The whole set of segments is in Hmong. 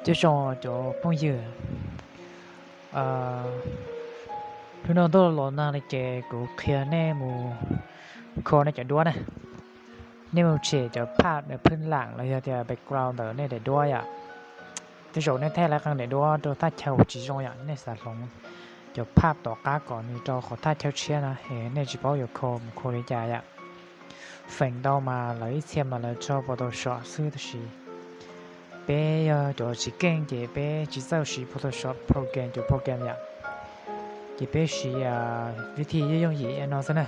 Cov zoo cov phooj ywg, hnub no tuaj los nag li ces kuv qhia nej mus kho nej cov duab na. Nej mus tshem cov phaj phwj lam los yog tias background ntawm nej daim duab yom. Tej zaum nej thaij lawv qee daim duab rau thaj chaw uas tsis zoo yom, nej xav hloov cov phaj tom qab kom nws rau qhov thaj chaw tshiab na, es nej tsis paub yuav kho mus kho li cas yom. Feem ntau mas lawv ib txhia mas lawv tso Photoshop xwb tab sis peb yog cov tsis keej ces peb tsis txawj siv Photoshop program, cov program yom. Ces peb siv vib thi yooj yooj yim no xwb na.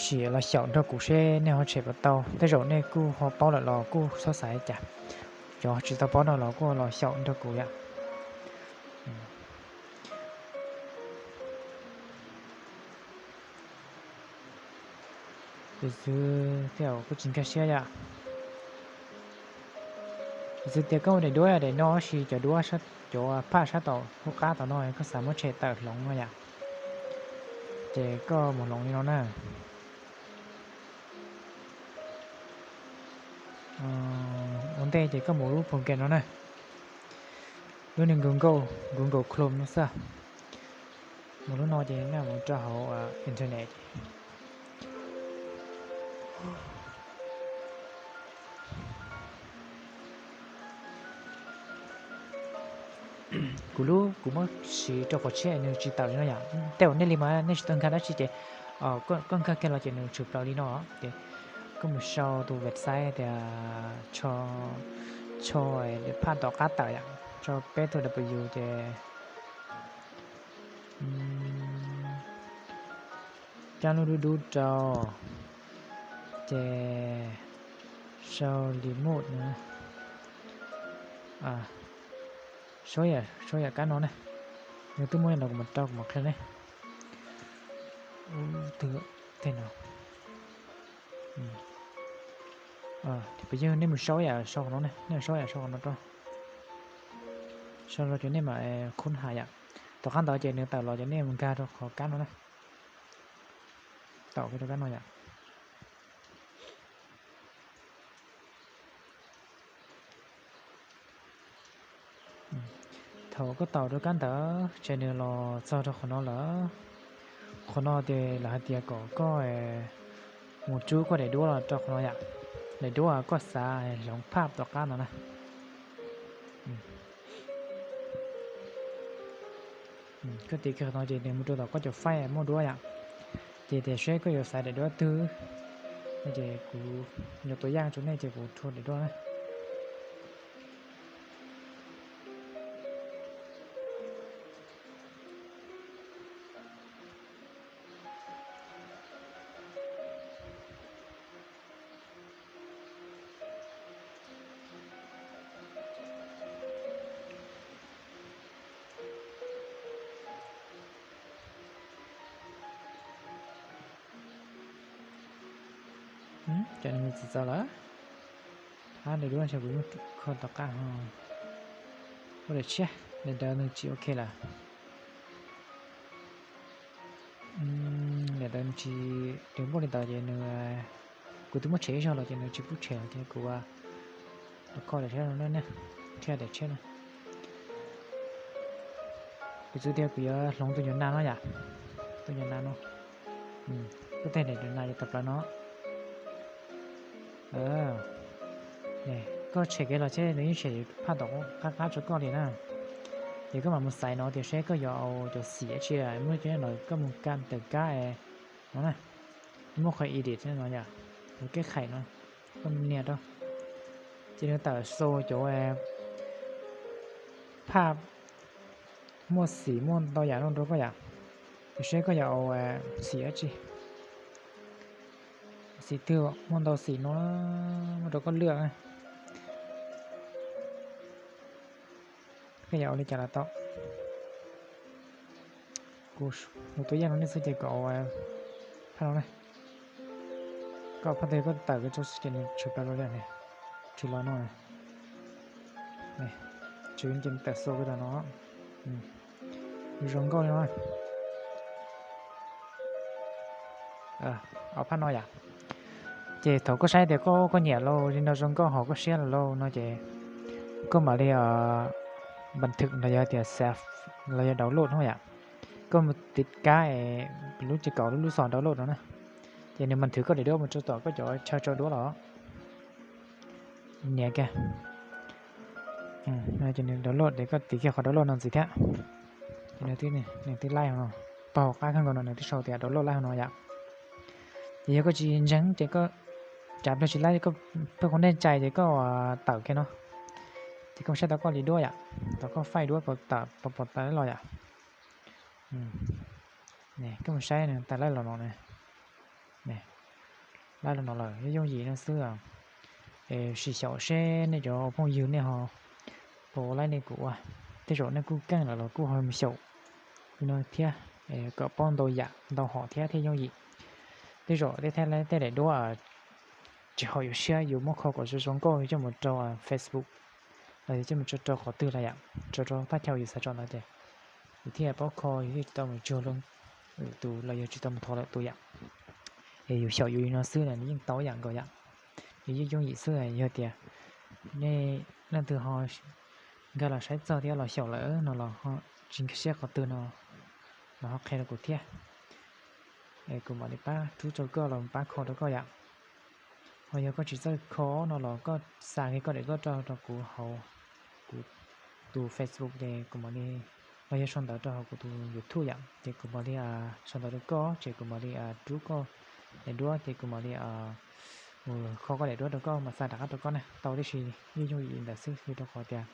Sim los xyaum nrog kuv seb nej ho tshem puas tau, tej zaum nej kuj ho paub lawm los kuj txhob xav li cas. Cov tsis tau paub no los kuj los xyaum nrog kuv yom. Tus xwb tej zaum kuj tsis nkag siab yom. Tus xwb tias koj ua daim duab daim no tab sis cov duab, cov phaj sab tom hauv qab tom no koj xav muab tshem tawm hloov no yom, ces koj mus hloov li no na. Ua ntej ces koj mus lub program no na, lub niag Google, Google Chrome no xwb. Mus lub no ces nej mus rau hauv internet. Kuv lub kuv muab siv rau qhov tshiab nws tsis tawm li no yom. Tej zaum nej li mas nej tsis tau nkag dab tsi ces koj nkag kiag los ces nws tshwm plaws li no ces koj mus sau tus website tias tso, tso phaj tom qab tawm yom, tso peb tus W ces cab lub dub dub rau ces sau remove no, sau yam kab no ne. Nws twb muaj li no kuv mam rau kuv mam qhia ne. Ub, twg tej no. Peb yog nej mus sau yam sau qhov no ne, nej sau yam sau qhov no rau, sau rau ces nej mam khub has yam. Tom qab ntawd ces nws tawm los ces nej mus nkag rau qhov kab no na. Tau rau kab no yom. Thaum koj tau rau kab ntawd ces nws los txog rau qhov no lawm. Qhov no ces lawv hais tias kom koj mus rub koj daim duab los rau qhov no yom. Daim duab koj xav hloov phaj tom qab no na. Koj tiv kiag qhov no ces nws mus rau tom koj cov file muaj duab yom. Ces tias seb koj yuav xaiv daim duab twg, ces kuv yuav tua yaj rau nej ces kuv rho daim duab na. Cov no tsis txaus lawm. Hab daim duab ntshe kuv yeej kho tom qab ho. Ua daim tshiab, daim ntawd nws tsis ok lawm. Daim ntawd nws tsis, nws muaj li ntawd ces nws, kuv twb muab tshem ib zaug los ces nws tsis pub tshem ces kuv los kho daim tshiab no na, thiaj daim tshiab no. Kuv txwv tias kuv yuav hloov tus nyuam nas no yom, tus nyuam nas no. Koj tej daim nyuam nas yuav tawm plaws no. Koj tshem kev los seb nws yeej tshem phaj tom qab qab rau koj li na. Ces koj mam mus xaiv no tias seb koj yuav cov xim dab tsi, muaj cov no koj mus kam tawm kab no na, muaj qhov edit no yom, qhov keb khais no, koj nias rau, ces nws tawm xu cov phaj muaj xim muaj ntau yam no rau koj yom. Tias seb koj yuav xim dab tsi, xim twg muaj ntau xim no muaj rau koj lwaj. Koj yuav ua li cas los tau. Kuv mus tua yaj no nej xwb ces kom phaj no na. Koj phaj twg koj tawm koj tso xwb ces nws tshwm plaws rau li, tshwm los no, tshwm ces nws tawm xu rau tom no. Zoo nkauj li no. Ob phaj no yom. Ces thaum koj saib tias koj, koj nyiam lauj, li no zoo nkauj haum koj siab lawm lauj no ces Koj mam li npas thwm los yog tias save los yog download no yom. Koj mus tiv kab lub ces kaum lub lub xos download no na, ces nws npas thwm koj daim duab mus rau tom koj cov chaw tso duab los. Nias kiag, ces nws download ces koj tiv kiag qhov download no ntxiv thiab. Ces nws twb laib hauv no, tau hauv qab kawg nkaus no nws twb sau tias download laib hauv no yom. Ces yog koj tsis ntseeg ces koj, cas pliag tsis laib, koj pheej qhov nej cai ces koj tawm kiag no, ces koj mus saib tau koj li duab yom, tau koj file duab pom tawm pom tawm los yom. Koj mus saib tawm laib los no, laib los no lawm, yooj yooj yim no xwb. Sim xyaum seb nej cov phooj ywg nej ho puas laib li kuv ua. Tej zaum nej kuj keej lawm los kuj ho mus xyaum li no thiab, kom paub ntau yam ntau hom thiab thiaj yooj yim. Tej zaum tej thaij laib tej daim duab tsis haum yus siab, yus muab kho kom zoo zoo nkauj coj mus rau Facebook los yog coj mus tso rau qhov twg los yom, tso rau thaj chaw yus xav tso ntawd ces yus thiaj paub kho, yus thiaj tsis tau mus tsuag lwm tus los yog tsis tau mus thov lwm tus yom. Es yus xyaum yus li no xwb na nws yeej tau ib yam nkaus yom. Yus yeej yooj yim xwb, yog tias nej leej twg ho nkag los saib txog thiab los xyaum lawm no los tsis nkag siab qhov twg no los ho qhia rau kuv thiab, es kuv mam li pab rub rau koj los pab kho rau koj yom. Ho yog koj tsis txawj kho no los koj xa kiag koj daim duab rau rau kuv hauv kuv tus Facebook ces kuv mam li, los yog sau ntawv rau hauv kuv tus YouTube yom, ces kuv mam li sau ntawv rau koj ces kuv mam li rub koj daim duab ces kuv mam li mus kho koj daim duab rau koj mas xa rov qab rau koj na tau tib si. Yeej yooj yim ntawd xwb, vim rau qhov tias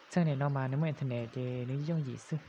txheej niam no mas nws muaj internet ces nws yooj yim xwb.